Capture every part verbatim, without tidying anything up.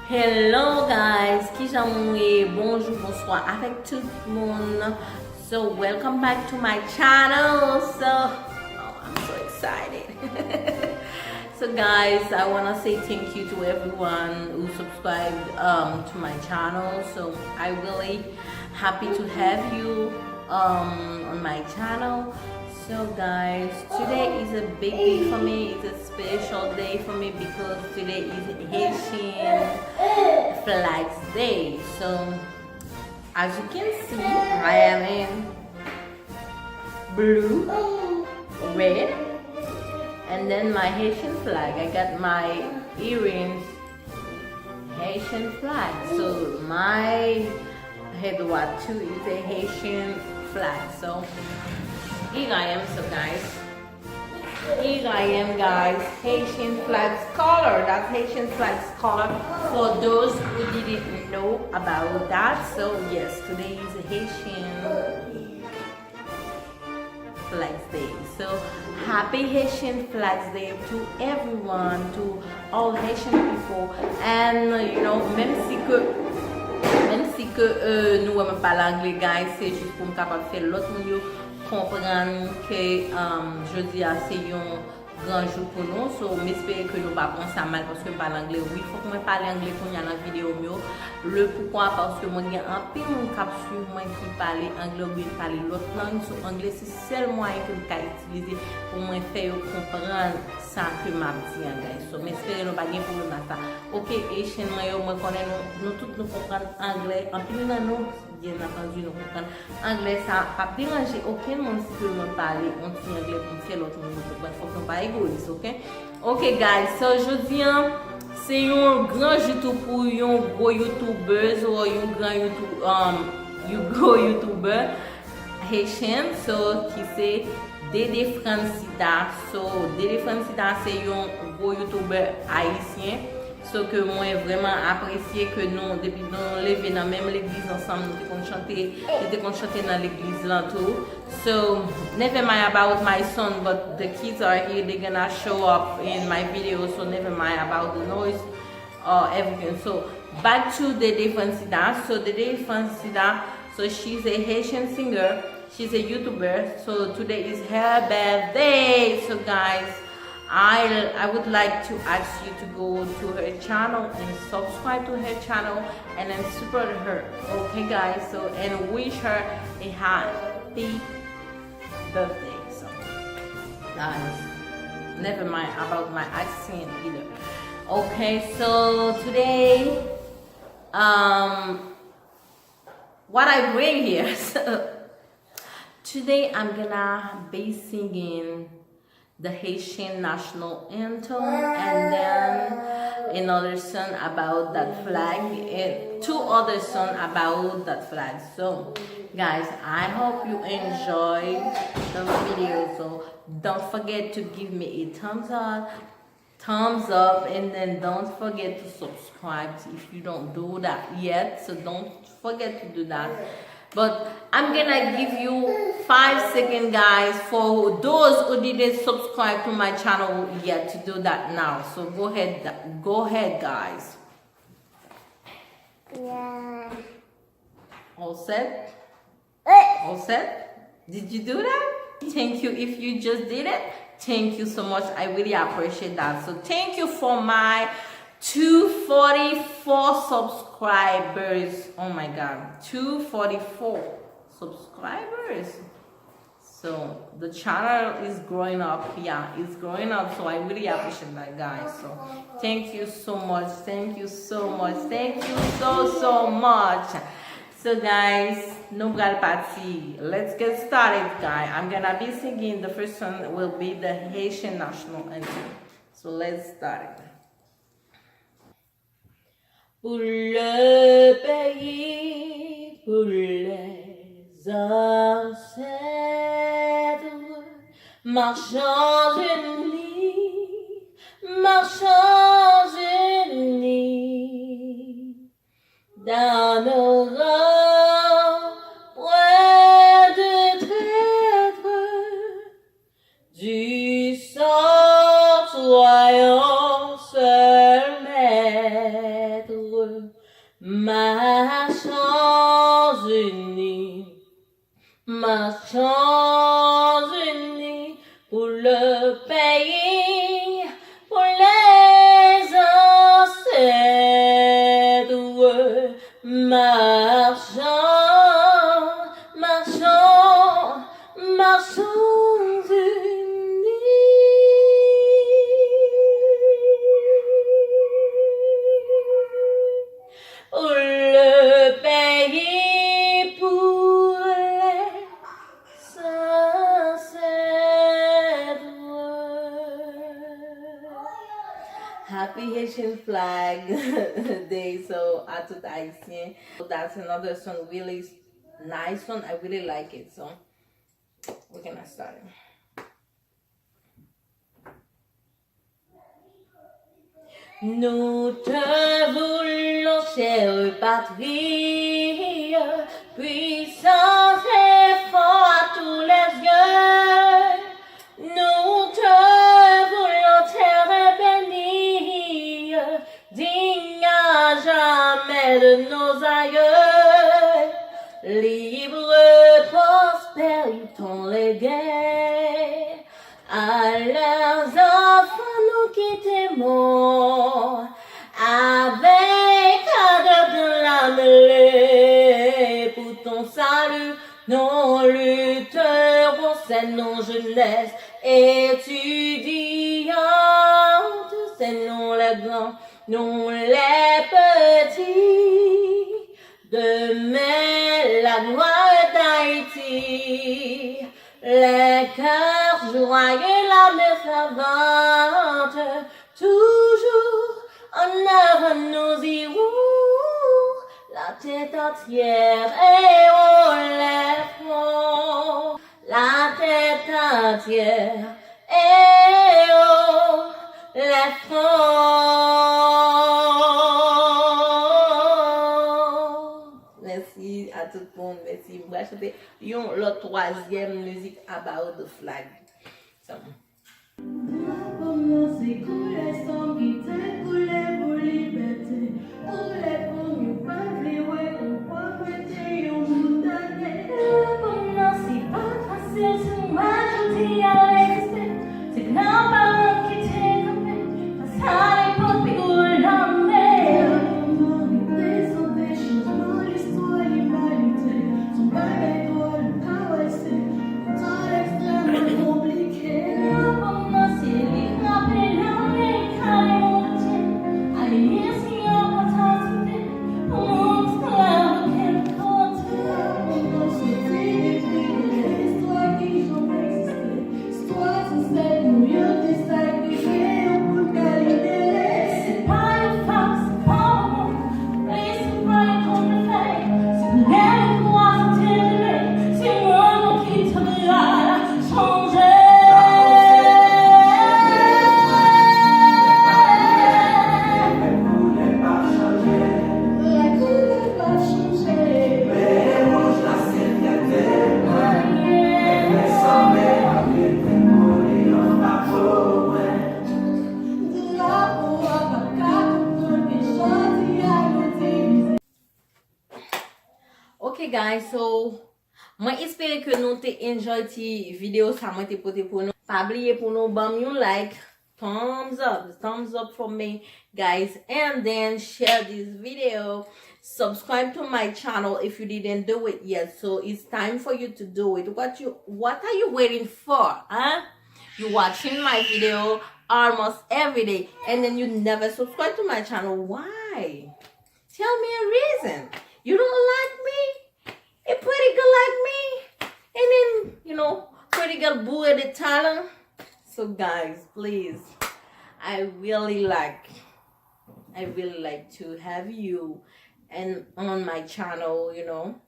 Hello guys, kijan nou ye? Bonjou, bonswa avèk tout moun. So welcome back to my channel. So, oh, I'm so excited. So guys, I want to say thank you to everyone who subscribed um, to my channel. So I really happy to have you um, on my channel. So guys, today is a big day for me. It's a special day for me because today is Haitian Flags Day. So as you can see, I am in blue, red, and then my Haitian flag. I got my earrings, Haitian flag. So my head wrap too is a Haitian flag. So here I am, so guys. Here I am, guys. Haitian flags color. That's Haitian flags color. For those who didn't know about that, so yes, today is Haitian Flags Day. So happy Haitian Flags Day to everyone, to all Haitian people. And you know, menm si ke menm si ke euh, nou wè mwen pale angle, guys, se jis pou m kapab fè lòt moun yo konprann ke um, jodi a se yon gran jou pou nou. So m espere ke nou pa pran sa mal paske m pale angle. Wi, fòk mwen pale angle kounye a nan videyo m yo. Le poukwa? Paske mwen gen anpil moun k ap swiv mwen ki pale angle oubyen pale lòt lang. So angle se sèl mwayen ke m ka itilize pou mwen fè yo konprann sa ke m ap di an, guys. So m espere nou pa gen pwoblèm ak sa. Ok, Haitian mwen yo, mwen konnen nou, nou tout nou konprann angle. Anpil nan nou, byen antandi, nou konprann angle. Sa p ap deranje okenn moun si ke mwen pale yon ti angle pou m fè lòt moun yo konprann. Fòk nou pa egoyis, ok? Ok guys, so jodi an se yon gran jou tou pou yon gwo youtubers ou yon gran youtube, um, yon gwo youtuber Haitian, so ki se Dede Francita. So Dede Francita se yon gwo youtuber ayisyen. So ke mwen vrèman apresye ke nou, depi nou leve nan menm legliz ansanm, nou te konn chante, li te konn chante nan legliz lan tou. So never mind about my son, but the kids are here, they're gonna show up in my video, so never mind about the noise or everything. So back to Dede Francida. So Dede Francida, so she's a Haitian singer, she's a youtuber. So today is her birthday. So guys, I I would like to ask you to go to her channel and subscribe to her channel and then support her. Okay guys, so and wish her a happy birthday. So guys, never mind about my accent either. Okay, so today, um, what I bring here. So today I'm gonna be singing the Haitian national anthem and then another song about that flag and two other songs about that flag. So guys, I hope you enjoy the video. So don't forget to give me a thumbs up, thumbs up, and then don't forget to subscribe if you don't do that yet. So don't forget to do that. But I'm gonna give you five seconds, guys, for those who didn't subscribe to my channel yet to do that now. So go ahead, go ahead, guys. Yeah. All set? All set? Did you do that? Thank you if you just did it. Thank you so much. I really appreciate that. So thank you for my two forty-four subscribers. Oh my God, two forty-four subscribers. So the channel is growing up. Yeah, it's growing up. So I really appreciate that, guys. So thank you so much. Thank you so much. Thank you so, so much. So guys, nou pral pati. Let's get started, guys. I'm gonna be singing. The first one will be the Haitian national anthem. So let's start it. Pour le pays, pour les ancêtres, marchons unis, marchons unis. Dans nos rangs, point de traître, du sang, soyons seuls maîtres. Happy Haitian Flag Day, so à tout Haïtien. So that's another song, really nice one. I really like it, so we're gonna start it. Nous te voulons, chère patrie, puissance et fort à tous les yeux. Nous te voulons, terre bénie, digne à jamais de nos aïeux. Libre, prospère, ton légué. À leurs enfants nous qui t'aimons, avec ardeur dans la mêlée, pour ton salut, nous lutterons, c'est nos jeunesse étudiante, c'est nous les grands, nous les petits. Demain, la gloire d'Haïti, les cœurs joyeux, la main fervente, toujours en avant nous irons, la tête entière et haut les fronts, la tête entière et haut les fronts. Mèsi a tout moun, mèsi. M pral chante yon lòt twazyèm mizik about the flag. So, Drapo m nan se koulè san m ki te koule pou libète. Koulè pou m yo pa vle wè kon pwòprete yon moun dade. Drapo m nan se pa fasil si w ajoute a egziste. Se granparan ki te kanpe fas a lepòk pi gwo lame. Drapo m nan reprezante chanjman listwa limanite. Se yon bagay dwòl ou ka wè se. Ok, guys, so mwen espere ke nou te enjoy ti videyo sa mwen te pote pou nou. Pa bliye pou nou ban m yon like, thumbs up, thumbs up for me, guys, and then share this video. Subscribe to my channel if you didn't do it yet. So it's time for you to do it. What you what are you waiting for? Huh? You watching my video almost every day and then you never subscribe to my channel. Why? Tell me a reason. You don't like me? A pretty girl like me? And then, you know, pretty girl bourré de talent. So guys, please, I really like, I really like to have you and on my channel, you know,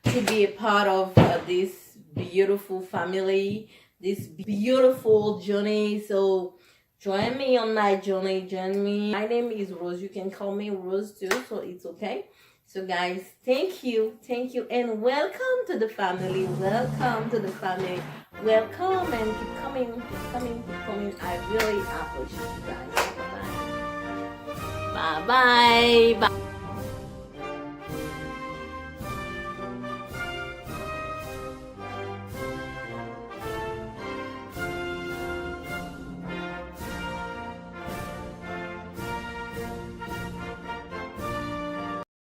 to be a part of uh, this beautiful family, this beautiful journey. So join me on my journey. Join me. My name is Rose. You can call me Rose too, so it's okay. So, guys, thank you, thank you, and welcome to the family. Welcome to the family. Welcome and keep coming, keep coming, keep coming. I really appreciate you guys. Bye bye. Bye bye. Bye.